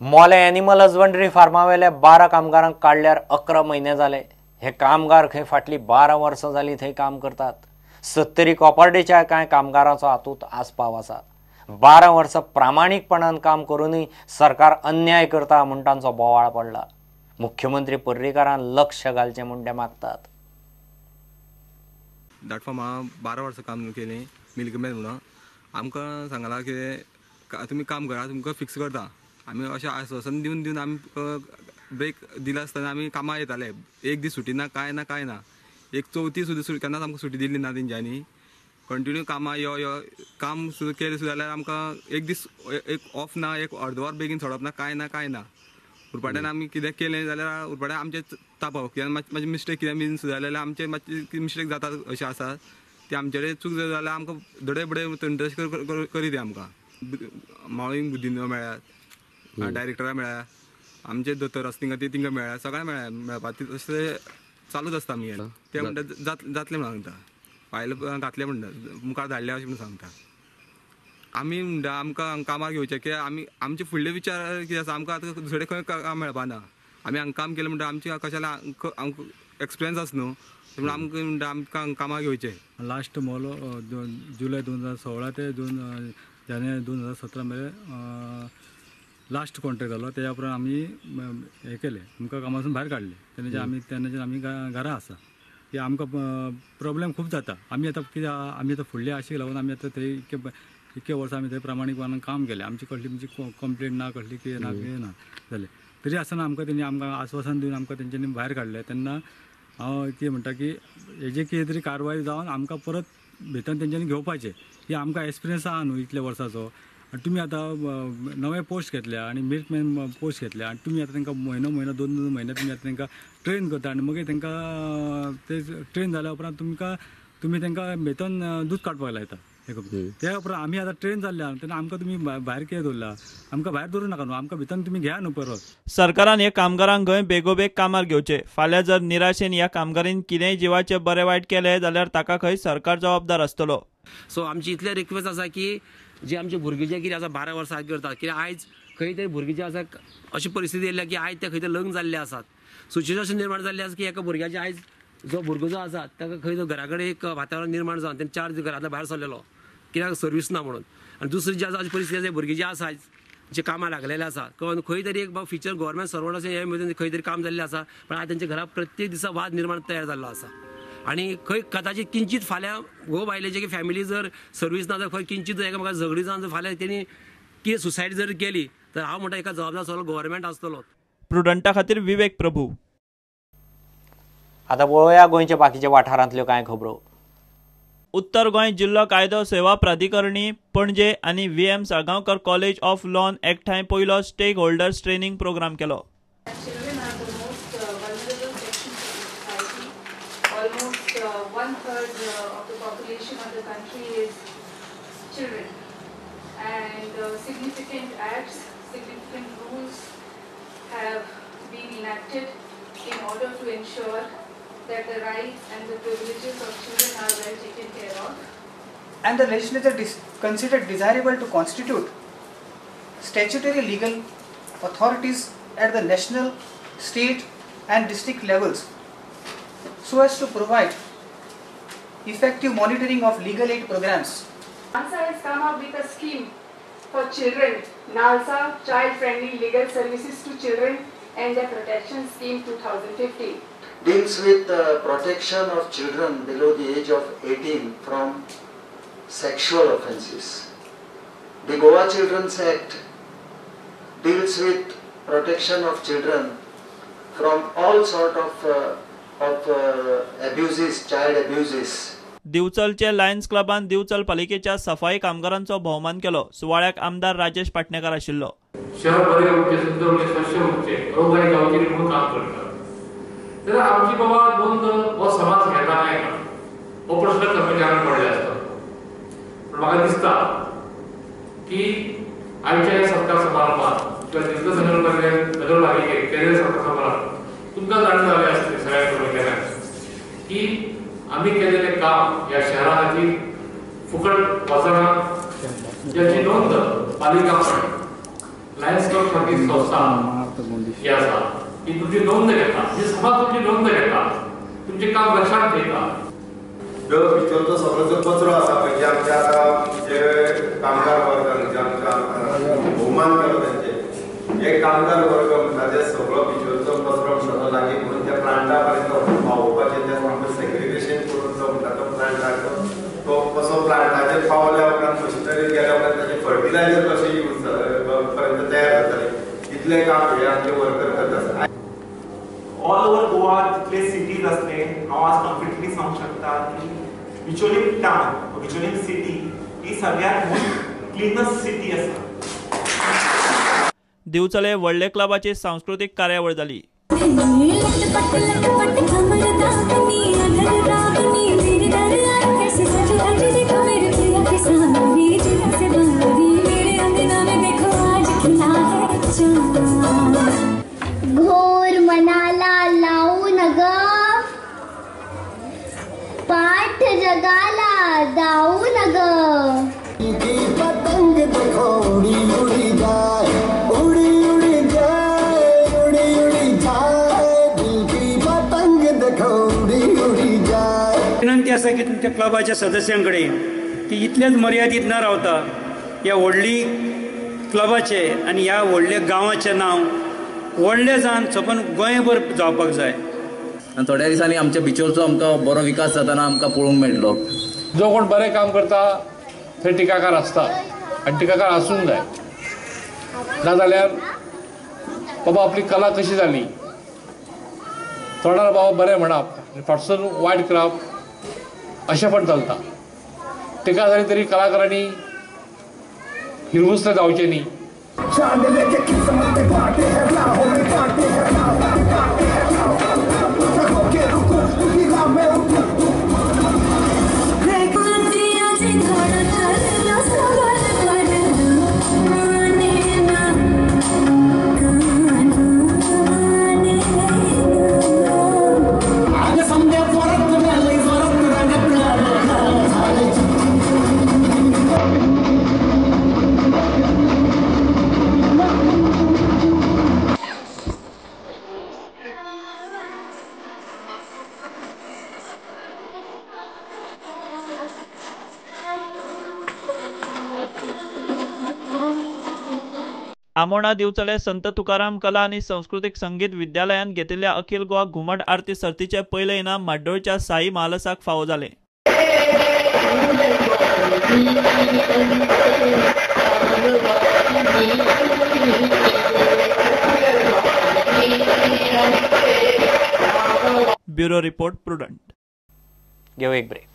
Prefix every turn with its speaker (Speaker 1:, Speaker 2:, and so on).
Speaker 1: मोले animal husbandry फार्मावेले 12 कामगारांक काडल्यार 11 म्हयने जाले. हे कामगार खंय फाटलीं 12 वर्सां जालीं थंय काम करतात. सत्तरी कोपर्डेच्या कांय कामगारांचो हातूंत आस्पाव आसा. 12 वर्सां प्रामाणीकपणान काम करूनय सरकार अन्याय करता म्हूण तांचो बोवाळ पडला. मुख्यमंत्री पर्रीकारान लक्ष घालचें म्हूण ते मागतात.
Speaker 2: दाट फार्मा 12 वर्सां काम केलें मिल्कमॅन म्हणून आमकां सांगलां की तुमी काम करा, तुमकां फिक्स करता. आमी अशें आश्वासन दिवन दिवन आमकां ब्रेक दिला आसतना आमी कामां येताले. एक दीस सुटी ना, कांय ना, कांय ना. एक चवथी सुद्दां केन्नाच आमकां सुटी दिली ना तेंच्यांनी. कंटिन्यू कामां यो यो काम सुद्दां केलें सुद्दां जाल्यार आमकां एक दीस एक ऑफ ना, एक अर्द वर बेगीन सोडप ना, कांय ना, कांय ना. उरपाट्यान आमी कितें केलें जाल्यार उरपाट्यान आमचें तापप, कित्याक मातशें मिस्टेक कितें बीन सुद्दां जाल्यार आमचें मातशें मिस्टेक जाता अशें आसा ते आमचे चूक जाल्यार आमकां धडे बडे तंडश करीत ते आमकां. मावळींग बुद्दीन मेळ्ळ्यात, डायरेक्टरा मेळ्ळ्या, आमचे दोतोर आसा तिंगा तिंगा मेळ्ळ्या, सगळें मेळ्ळ्या मेळपा तशें चालूच आसता आमगेलें. ते म्हणटा जातलें म्हणून सांगता, फायल घातलें म्हणटा, मुखार धाडल्या अशें म्हणून सांगता. आमी म्हणटा आमकां कामार घेवचें की आमी आमचे फुडले विचार कितें आसा, आमकां आतां दुसरे खंय काम मेळपा ना. आमी हांगा काम केलें म्हणटा आमचें कशाला आमकां एक्सपिरियन्स आसा न्हू, म्हणून आमकां म्हणटा आमकां कामाक घेवचें.
Speaker 3: लास्ट मोलो जुलय 2016 ते जानेवारी 2017 मेरेन लास्ट कॉन्ट्रॅक्ट जालो. तेज्या उपरांत आमी हें केलें, आमकां कामासून भायर काडलें. तेन्नाच्यान आमी तेन्नाच्यान आमी घरा आसा. की आमकां प्रोब्लेम खूब जाता. आमी आतां कितें आमी आतां फुडले आशेक लागून आमी आतां थंय इतके वर्सां आमी थंय प्रामाणीकपणान काम केलें. आमची कसली म्हणजे कंप्लेन ना, कसली कितें ना, कितें ना जालें. तरी आसतना आमकां तेणी आमकां आस्वासन दिवन आमकां तेंच्यांनी भायर काडलें. तेन्ना हांव कितें म्हणटा की हेजे कितें तरी कारवाय जावन आमकां परत भितर तेंच्यांनी घेवपाचें. की आमकां एक्सपिरियन्स आहा न्हू इतल्या वर्साचो, आनी तुमी आतां नवे पोस्ट घेतल्या आनी मिल्कमॅन पोस्ट घेतल्या आनी तुमी आतां तांकां म्हयनो म्हयनो 2 2 म्हयने तुमी आतां तांकां ट्रेन करता आनी मागीर तांकां ते ट्रेन जाल्या उपरांत तुमकां तुमी तांकां भितर दूद काडपाक लायता. त्या उपरांत आमी आतां ट्रेन जाल्ले आहा तेन्ना आमकां तुमी भायर कितें दवरला, आमकां भायर दवरूं नाका न्हू, आमकां भितर तुमी घेया न्हू परत.
Speaker 4: सरकारान हे कामगारांक खंय बेगोबेग कामार घेवचे. फाल्यां जर निराशेन ह्या कामगारांनी कितेंय जिवाचें बरें वायट केलें जाल्यार ताका खंय सरकार जबाबदार आसतलो.
Speaker 5: सो आमची इतले रिक्वेस्ट आसा की जे आमचे भुरगे जे कितें आसा 12 वर्सां करतात, कित्याक आयज खंय तरी भुरगे जे आसा अशी परिस्थिती येयल्या की आयज ते खंय तरी लग्न जाल्ले आसात. सिच्युएशन निर्माण जाल्लें आसा की एका भुरग्याचे आयज जो भुरगो जो आसा ताका खंय तो घरा कडेन एक वातावरण निर्माण जावन तेणें 4 दीस घरांतल्यान भायर सरलेलो कित्याक सर्वीस ना म्हणून. आनी दुसरी जी आसा अशी परिस्थिती आसा भुरगीं जी आसा जे कामां लागलेले आसा खंय तरी एक फ्युचर गव्हर्मेंट सर्वंट अशें हे मदीं खंय तरी काम जाल्लें आसा, पण आयज तेंच्या घरा प्रत्येक दिसा वाद निर्माण तयार जाल्लो आसा. आनी खंय कदाचित किंचित फाल्यां घोव बायलेचे की फॅमिली जर सर्वीस ना जर खंय किंचित जर एकामेकां झगडी जावन जर फाल्यां तेणी कितें सुसायड जर केली तर हांव म्हणटा एका जबाबदार सगळो गव्हर्मेंट आसतलो.
Speaker 4: प्रुडंटा खातीर विवेक प्रभू.
Speaker 1: आतां पळोवया गोंयच्या बाकीच्या वाठारांतल्यो कांय खबरो.
Speaker 4: उत्तर गोंय जिल्लो कायदो सेवा प्राधिकरणी पणजे आनी VM Salgaonkar college of lawn एकठांय पयलो स्टेक होल्डर्स ट्रेनिंग प्रोग्राम केलो.
Speaker 6: Almost 1/3 of the population of the country is children, and significant acts, significant rules have been enacted in order to ensure that the rights and the privileges of children are well taken care of.
Speaker 7: And the legislature considered desirable to constitute statutory legal authorities at the national, state and district levels so as to provide effective monitoring of legal aid programs.
Speaker 6: NALSA has come up with a scheme for children, NALSA Child Friendly Legal Services to Children and their Protection Scheme 2015.
Speaker 8: Deals with the protection of children below the age of 18 from sexual offences. The Goa Children's Act deals with protection of children from all sort of abuses, child abuses.
Speaker 4: दिवचलचे Lions क्लबान दिवचल पालिकेच्या सफाई कामगारांचो भोवमान केलो. सुवाळ्याक आमदार राजेश पाटणेकर आशिल्लो.
Speaker 9: शहर बरें उरचें, सुंदर उरचें, स्वच्छ उरचें, रोगराई जावची न्ही म्हणून काम करतात. जाल्यार आमची बाबा नोंद हो समाज घेता काय ना हो प्रश्न कर्मचाऱ्यांक पडले आसता. पूण म्हाका दिसता की आयच्या ह्या सरकार समारंभात किंवा दिवचल नगरपालिकेक केंद्रीय सरकार समारंभात तुमकां जाणून जालें आसतलें सगळ्या कर्मचाऱ्यांक की आमी केलेलें काम ह्या शहरा खातीर फुकट वचना, ज्याची नोंद पालिका लायन्स क्लब सारकी संस्था ही आसा ही तुमची नोंद घेता, ही समाज तुमची नोंद घेता, तुमचें काम लक्षात घेता.
Speaker 10: जो बिचोलचो सगळो जो कचरो आसा म्हणजे आमच्या आतां जे कामगार वर्ग म्हणजे आमच्या भोवमान केलो तेंचे हे कामगार वर्ग म्हणटा ते सगळो बिचोलचो कचरो म्हणटा तो लागीं करून त्या प्लांटा पर्यंत पावोवपाचें, त्या सामकें सेग्रिगेशन करून जो म्हणटा तो प्लांटाचो तो कसो प्लांटाचेर पावल्या उपरांत मशिनरी गेल्या उपरांत ताचे फर्टिलायझर कशें यूज पर्यंत तयार जातलें इतलें काम हे आमचे वर्कर करता.
Speaker 11: ऑल ओवर गोवा जितले सिटीज आसले हांव आज कॉन्फिडंटली सांगूंक शकता की बिचोलीम टावन, बिचोलीम सिटी ही सगळ्यांत मोस्ट क्लिनस्ट सिटी आसा.
Speaker 4: दिवचले व्हडले क्लबाची सांस्कृतीक कार्यावळ जाली.
Speaker 12: घोर मनाला लावू नग, पाठ जगाला जाऊ नग.
Speaker 13: पतंग देखो उड़ी उड़ी जाए, उड़ी उड़ी जाए, उड़ी उड़ी जाए, दिल की पतंग देखो उड़ी उड़ी जाए.
Speaker 14: विनंती आसा की तुमच्या क्लबाच्या सदस्यां कडेन की इतलेच मर्यादीत न रावता ह्या व्हडली क्लबाचे आनी ह्या व्हडल्या गांवाचें नांव व्हडलें जावन सपन गोंयभर जावपाक जाय.
Speaker 15: आनी थोड्या दिसांनी आमच्या बिचोलचो आमकां बरो विकास जातना आमकां पळोवंक मेळटलो.
Speaker 9: जो कोण बरें काम करता थंय टिकाकार आसता आनी टिकाकार आसूंक जाय, नाजाल्यार बाबा आपली कला कशी जाली तोंडार बाबा बरें म्हणप आनी फाटसून वायट करप अशें पण चलता. टिका जाली तरी कलाकारांनी हिरमुसले जावचें न्ही.
Speaker 4: आमोणा दिवचले संत तुकाराम कला आनी संस्कृतीक संगीत विद्यालयान घेतिल्ल्या अखिल गोवा घुमट आरती सर्तीचे पयलें इनाम म्हाड्डोळच्या साई महालसाक फावो जालें. Bureau report, Prudent.
Speaker 1: घेऊ एक ब्रेक.